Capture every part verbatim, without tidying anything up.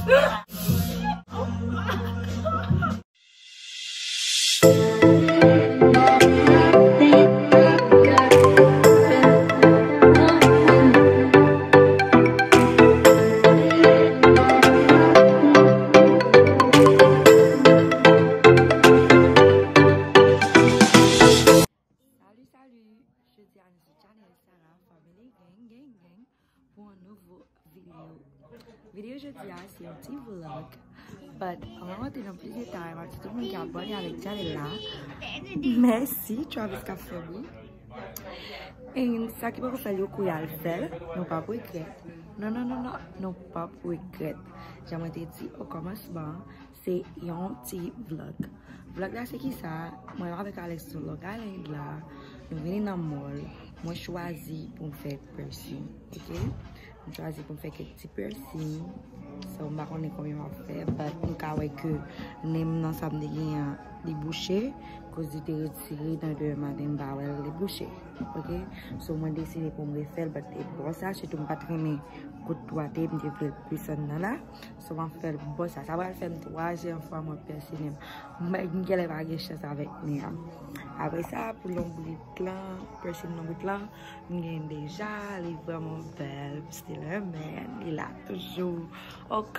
Salut, salut! Jodi a nou sou channel Sarah Family Gang Gang Gang pou yon nouvo videyo. Videyo jodi a se yon ti vlog, but anvan m antre nan plis detay, m ap di tout moun ki abòne avèk channel la, mèsi. Travis k ap fè bri. E sa ki poko fè l, yo kouri al fè l, nou p ap regrèt. Non, non, non, non, nou p ap regrèt. Jan mwen te di okòmansman, se yon ti vlog. Vlog la se kisa? Mwen avèk Alex sou Long Island la, nou vini nan mall, mwen chwazi pou m fè piercing, ok? Mwen chwazi pou m fè kèk ti piercing. So, m pa konnen konbyen m ap fè, but m ka wè ke nen m nan sa m te genyen an, li bouche, koz li te retire nan demen maten, m pa wè l, li bouche, ok? So, mwen deside pou m refè l, but e bò sa, sitou m pa t renmen kote dwat e m te vle l plis anndan la. So, m ap fè l bò sa. Sa pral fè m twazyèm fwa mwen pèse nen m. M, m genlè pa gen chans avèk nen an. Apre sa, pou lonbrit lan, piercing lonbrit lan, m gen deja, li vrèman bèl, m still renmen, li la toujou. Ok.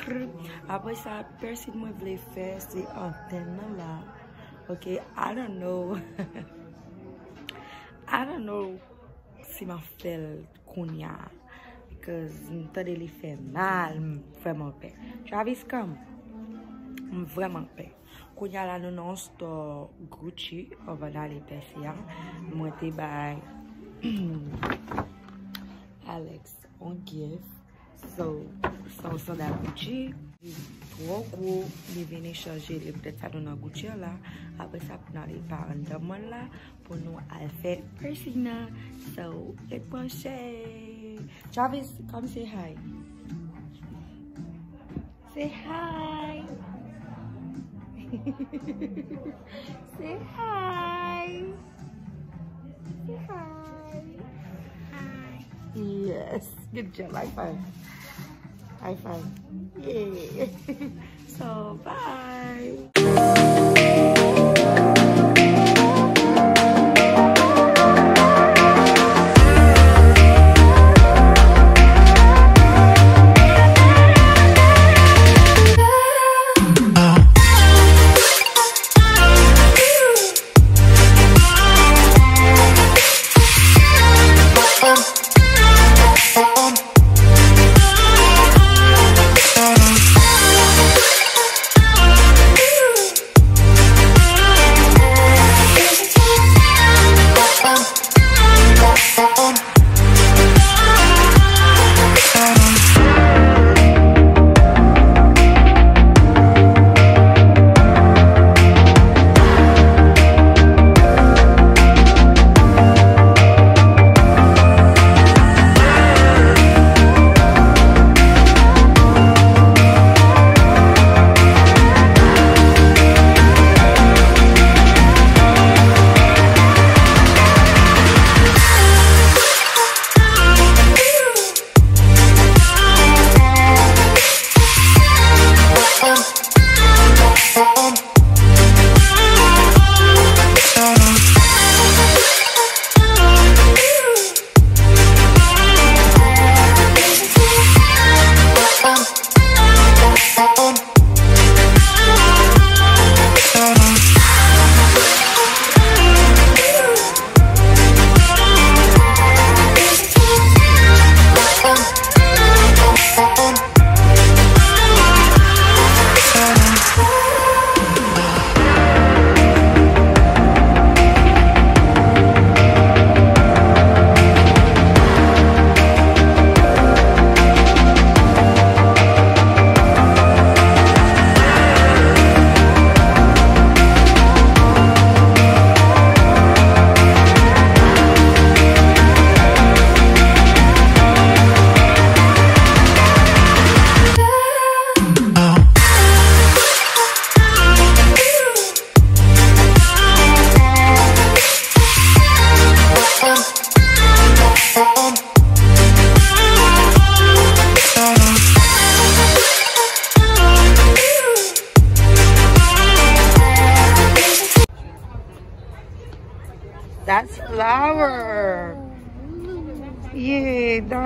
Apre sa, piercing mwen vle fè, se antèn nan la. Ok, I don't know. I don't know si m ap fè l kounye a, because m tande li fè mal, m vrèman pè. Travis, come. M vrèman pè. Kounye a la, nou nan yon store Gucci, anvan n ale pèse a. Mwen te bay Alex yon gift. So, sa yon sandal Gucci, li twò gwo, li vini chanje, li petèt sa nou nan Gucci an la. Apre sa, pou n ale pa anndan mall la, pou nou al fè piercing nan. So, ret branche. Travis, come say hi. Say hi. Say hi. Say hi. Hi. Yes. Good job. High five. High five. Yeah. So, bye.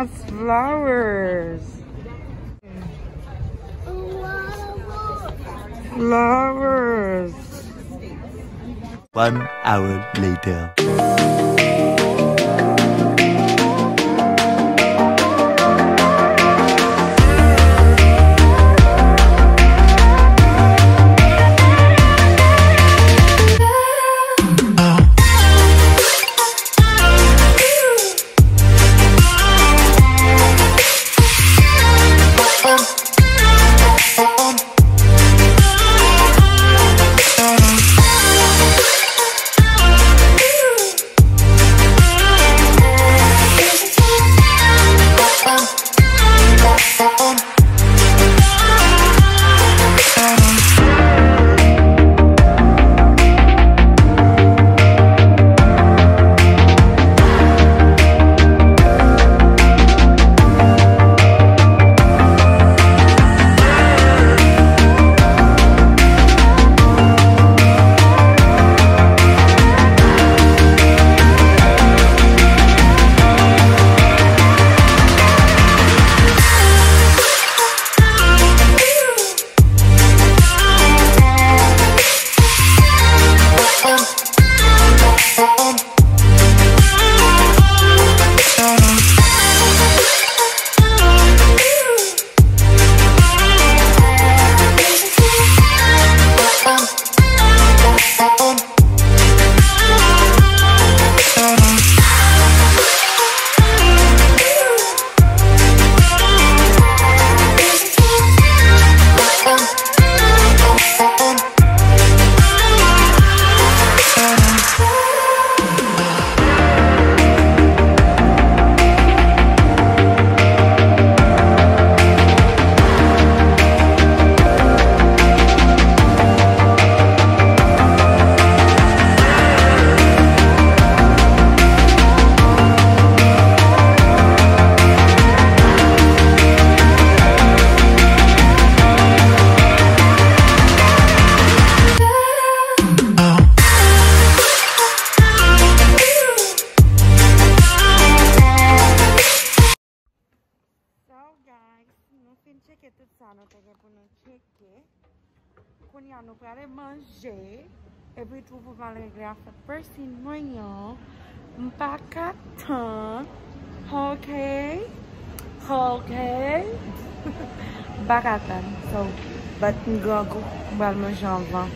Flowers. Flowers. One hour later. So, guys, nou fin tcheke tout sa nou te gen pou nou tcheke. Kounye a nou prale manje. Epi tou pou m al regle afè piercing mwen an. M pa ka tann. Ok. Ok. M pa ka tann. So, but m grangou. M pral manje anvan.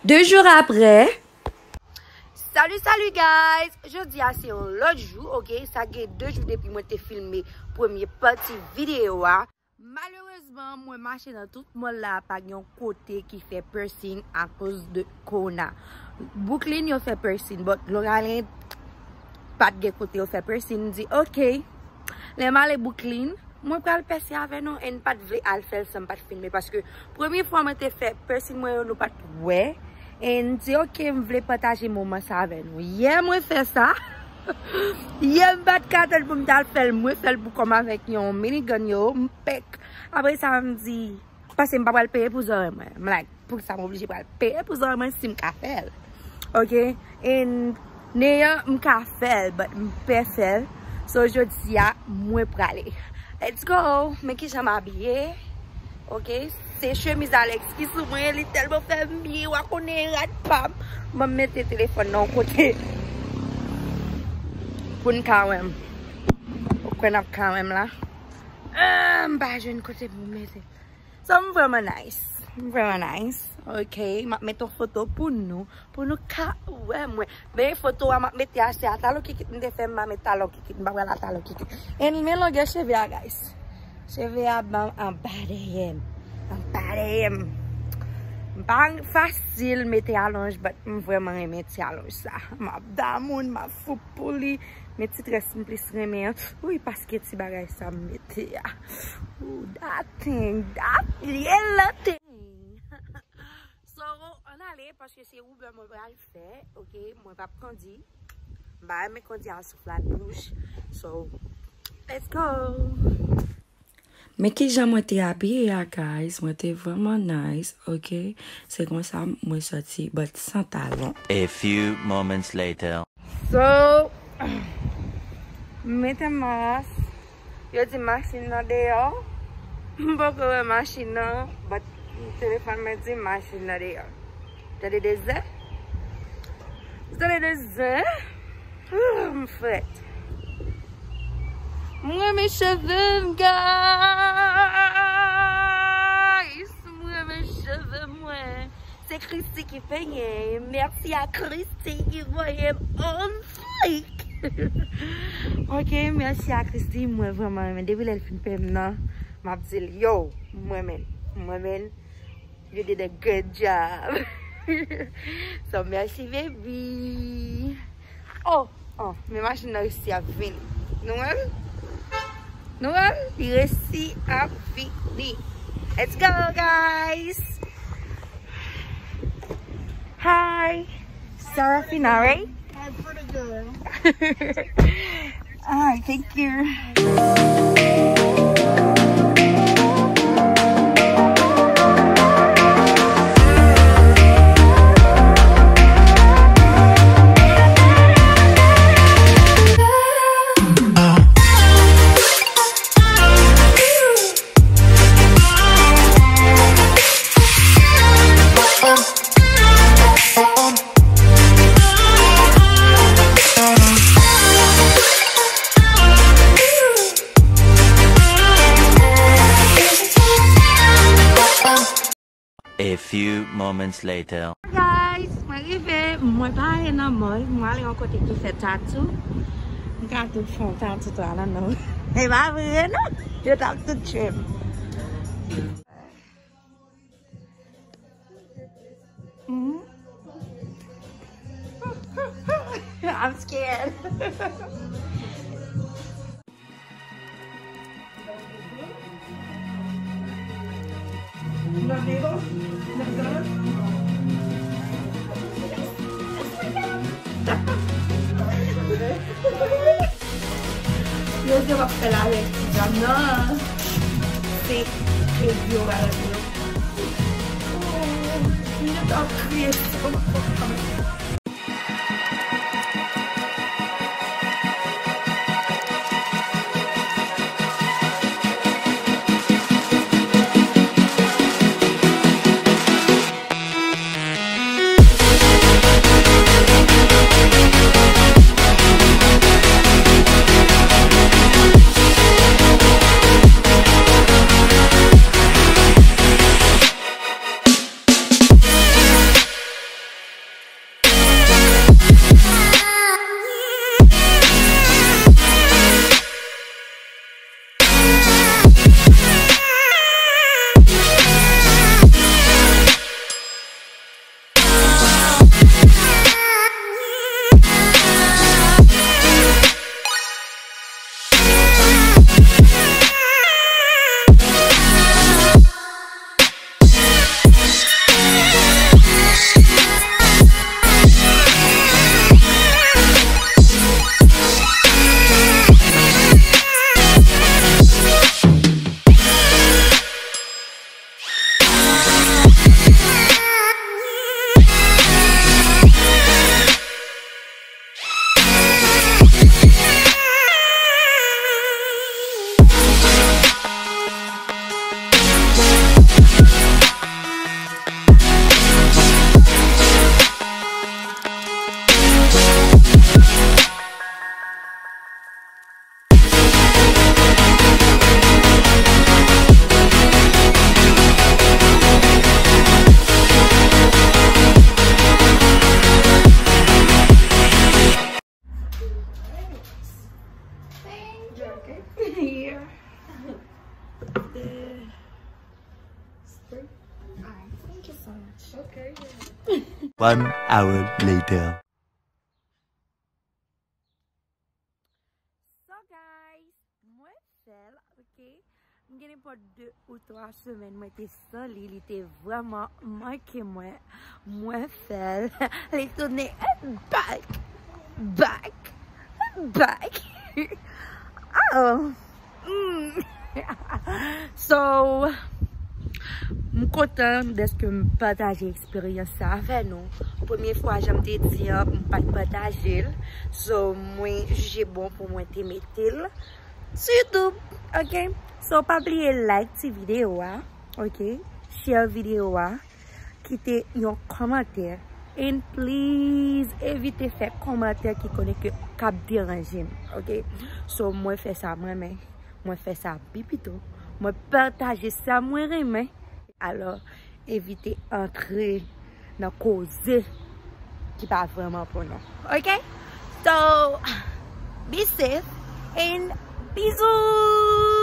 De jou apre. Salut, salut, guys! Jodi a se yon lòt jou, ok? Sa gen de jou depi mwen te filme premye pati videyo a. Malerezman, mwen mache nan tout mall la, pa gen yon kote ki fè piercing akoz de kowona. Brooklyn, yo fè piercing, but Long Island, pa t gen kote yo fè piercing. M di, "Ok." Lè m ale Brooklyn, mwen pral pèse avè nou, e m pa t vle al fè l san m pa t filme, paske premye fwa mwen te fè piercing mwen yo, nou pa t wè. E m di, "Ok, m vle pataje moman sa avè nou." Yè mwen fè sa. Yè m pa t ka tann pou m t al fè l, mwen fè l pou kò m avèk yon minigun yo, m pèk. Apre sa, m di, paske m pa pral peye pou zòrèy mwen. M like, poukisa m oblije pral peye pou zòrèy mwen si m ka fè l? Ok? E n-, Neyan, m ka fè l, but m pè fè l. So, jodi a, mwen prale. Let's go! Men kijan m abiye. Ok? Se chemiz Alex ki sou mwen, li tèlman fè m byen, w a konnen rad pa m. Mwen mete telefòn nan yon kote pou n ka wè m. Ou kwè n ap ka wè m la? Ah, m pa jwenn kote pou m mete. So, m vrèman nice. M vrèman nice. Ok, m ap mete yon foto pou nou, pou nou ka wè mwen. Men foto a m ap mete a, se a talon kikit m te fè, m pa met talon kikit, m pa pral a talon kikit. And men longè cheve a, guys. Cheve a ban m anba dèyè m. Anba dèyè m. M pa fasil mete alonj, but m vrèman renmen ti alonj sa. M ap damoun, m ap fou pou li. Men ti très m plis renmen an. Wi, paske ti bagay sa m mete a. Ooh, that thing, that little thing. So, ann ale, paske se Uber mwen pral fè, ok? Mwen p ap kondi. M pa renmen kondi a sou flat bouch. So, let's go! Men kijan mwen te abiye a, guys. Mwen te vrèman nice, ok? Se konsa mwen sòti, but san talon. A few moments later. So, m mete mas. Yo di machin nan deyò. M poko wè machin nan, but telefòn mwen di machin nan deyò. Tande de zen? Tande de zen? Ooh, m frèt. M renmen cheve m, guys. M renmen cheve mwen. Se Christy ki penyen. Mèsi a Christy ki voye m on fleek. Ok, mèsi a Christy. Mwen vrèman renmen. Depi lè l fin penyen m nan, m ap di l, yo, m renmen. M renmen. You did a good job. So, mèsi, baby. Oh, oh, men machin nan resi ap vini. Nou wè l? Nou wè l? Li resi ap vini. Let's go, guys. Hi. Serafina, right? Hi, pretty girl. All right, thank you. A few moments later. Guys, mwen rive, mwen pa ale nan mall, mwen ale yon kote ki fè tatou. M ka tou fè yon tatou tou a nan non. E pa vre non, yo t ap tou tchwe m. Mhm. I'm scared. Yo di w ap fè l avèk ti dam nan. Se kredi yo pral antre yo. Oh, m gentan ap kriye sou mwen. One hour later. So guys, mwen fè l, ok? M gen nenpòt de ou twa semèn mwen te san li, li te vrèman manke mwen. Mwen fè l, li tounen back, back, back. Oh. Mm. So, m kontan dèske m pataje eksperyans sa avè nou. Premye fwa, jan m te di an, m pa t pataje l. So, mwen jije bon pou mwen te mete l sou YouTube, ok? So, pa bliye like ti videyo a, ok? Share videyo a, kite yon kòmantè. And please, evite fè kòmantè ki konnen ke k ap deranje m, ok? So, mwen fè sa mwen renmen, mwen fè sa byen pito, mwen pataje sa mwen renmen. Alò, evite antre nan koze ki pa vrèman pou nou, ok? So, be safe and bizou!